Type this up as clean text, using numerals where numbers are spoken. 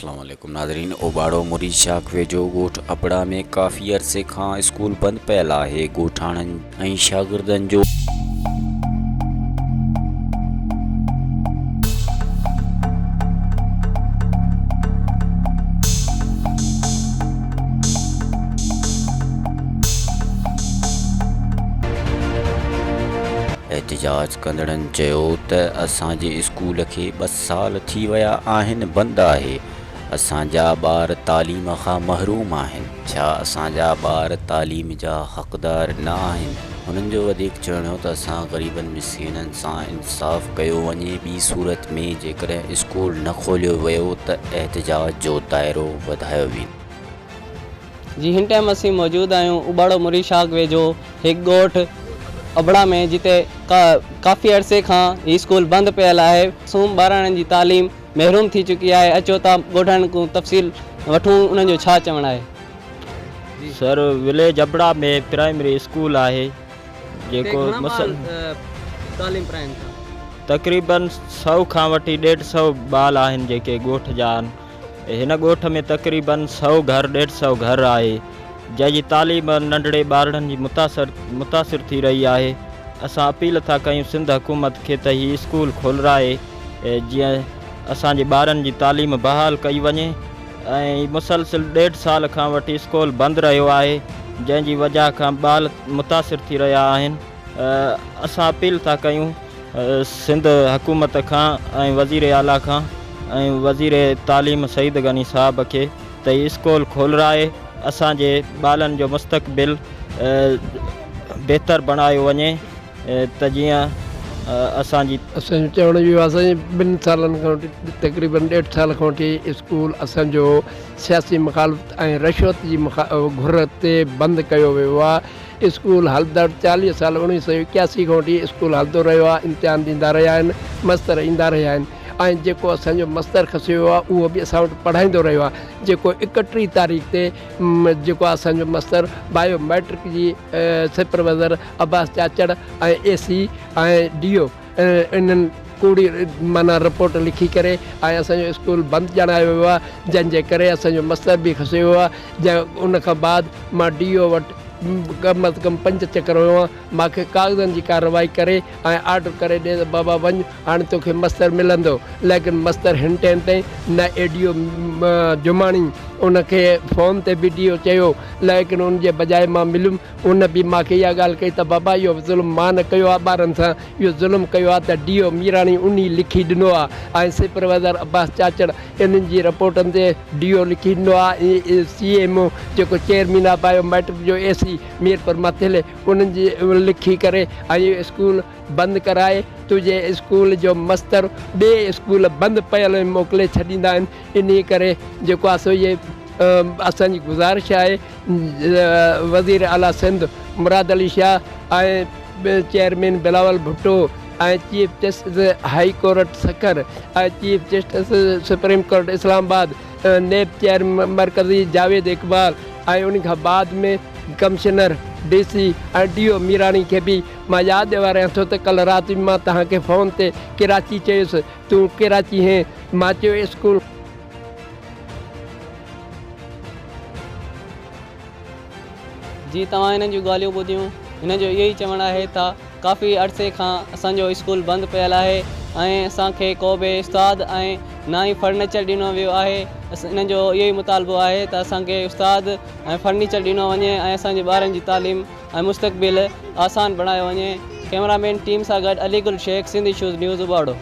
اسلام عليڪم ناظرين اوٻاڙو مريد شاخ ويجهو ڳوٺ ابڙا ۾ ڪافي عرصي کان اسڪول بند پيل آهي ڳوٺاڻن ۽ شاگردن جو احتجاج ڪندڙن چيو ته اسان جي اسڪول کي ٻه سال ٿي ويا آهن بند آهي اسان جا ٻار تعليم کان محروم آهن ڇا اسان جا ٻار تعليم جا حقدار نه آهن هنن جو وڌيڪ چوڻ هو ته اسان غريبن مسڪينن سان انصاف ڪيو وڃي ٻي صورت ۾ جيڪڏهن اسڪول نه کوليو ويو ته احتجاج جو دائرو وڌايو ويندو. جي هن ٽائيم اسين موجود آهيون اٻاڙو مري شاخ ويجهو هڪ ڳوٺ ابڙا ۾ جتي ڪافي عرصي کان هي اسڪول بند پيل آهي معصوم ٻاراڻن جي تعليم محروم ٿي چڪي آهي اچو ته ڳوٺاڻن کان تفصيل وٺون انهن جو ڇا چوڻ آهي. سر وليج ابڙا ۾ پرائمري اسڪول آهي جيڪو مسل تعليم پرائين ٿا. تقريبن سئو کان وٺي ڏيڍ سئو ٻال آهن جيڪي ڳوٺ جا آهن. هن ڳوٺ ۾ تقريبن سئو گهر ڏيڍ سئو گهر آهي جنهن جي تعليم ننڍڙي ٻارڙن جي متاثر متاثر ٿي رهي آهي اسان اپيل ٿا ڪيون سنڌ حڪومت کي ته هي اسڪول کولرائي جيئن اسان جي ٻارن جي تعليم بحال ڪئي وڃي ۽ مسلسل ڏيڍ سال کان وٺي اسڪول بند رهيو آهي جنهن جي وجه کان ٻال متاثر ٿي رهيا آهن اسان اپيل ٿا ڪيون سنڌ حڪومت کان ۽ وزير اعليٰ کان ۽ وزير تعليم سعيد غني صاحب کي ته هي اسڪول کولرائي اسان جي ٻالن جو مستقبل بهتر بڻايو وڃي ته جيئن اسان جي. اسان جو چوڻ اهو آهي سائين ٻن سالن کان وٺي تقريبن ڏيڍ سال کان وٺي اسڪول اسان جو سياسي مخالفت ۽ رشوت جي گهر تي بند ڪيو ويو آهي اسڪول هلندڙ 40 سال 1981 کان وٺي اسڪول هلندو رهيو آهي امتحان ڏيندا رهيا آهن مستر ايندا رهيا آهن ۽ جيڪو اسان جو مستر کسيو ويو آهي اهو به اسان وٽ پڙهائيندو رهيو آهي جيڪو 31 تاريخ تي جيڪو اسان جو مستر بايو ميٽرڪ جي supervisor Abbas Chachar ۽ A C ۽ D O انهن ڪوڙي معنيٰ رپورٽ لکي ڪري ۽ اسان جو اسڪول بند ڄاڻايو ويو آهي جنهن جي ڪري اسان جو مستر به کسيو ويو آهي جنهن ان کان بعد مان ڊي او وٽ ڪم از ڪم پنج چڪر ويو آهيان مان کي ڪاغذن جي ڪارروائي ڪري ۽ آرڊر ڪري ڏي ته بابا وڃ هاڻي توکي مستر ملندو ليڪن مستر هن ٽائيم تائين نه اي ڊي او جماڻي ان کي فون تي به ڊي او چيو ليڪن ان جي بجاء مان مليم ان به مان کي اها ڳالهه ڪئي ته بابا اهو ظلم مان نه ڪيو آهي ٻارن سان اهو ظلم ڪيو آهي ته ڊي او ميراڻي انهي لکي ڏنو آهي ۽ سپروائيزر عباس چاچڙ انهن جي رپورٽن تي ڊي او لکي ڏنو آهي ۽ سي ايم او جيڪو چيئرمين آهي بايو ميٽرڪ جو اي سي ميرپور ماٿيلي انهن جي لکي ڪري ۽ اهو اسڪول بند ڪرائي تنهنجي اسڪول جو مستر ٻئي اسڪول بند پيل ۾ موڪلي ڇڏيندا آهن انهي ڪري جيڪو آهي سو اهي اسان جي گذارش آهي وزير اعليٰ Sindh Murad Ali Shah ۽ chairman Bilawal Bhutto ۽ chief justice high court Sukkur ۽ chief justice supreme court Islamabad NAB chairman مرڪزي جاويد اقبال ۽ ان کان بعد ۾ commissioner D C ۽ D O Mirani کي به مان ياد ڏياريان ٿو ته ڪلهه رات به مان توهان کي فون تي ڪراچي چيس تون ڪراچي هين مان چيو اسڪول جي توهان هنن جون ڳالهيون ٻڌيون هنن جو اهو ئي چوڻ آهي ته ڪافي عرصي کان اسان جو اسڪول بند پيل آهي ۽ اسان کي ڪو به استاد ۽ نه ئي فرنيچر ڏنو ويو آهي انهن جو اهو ئي مطالبو آهي ته اسان کي استاد ۽ فرنيچر ڏنو وڃي ۽ اسان جي ٻارن جي تعليم ۽ مستقبل آسان بڻايو وڃي ڪئميرا مين ٽيم سان گڏ Ali Gul Shaikh Sindh issues news Ubarro.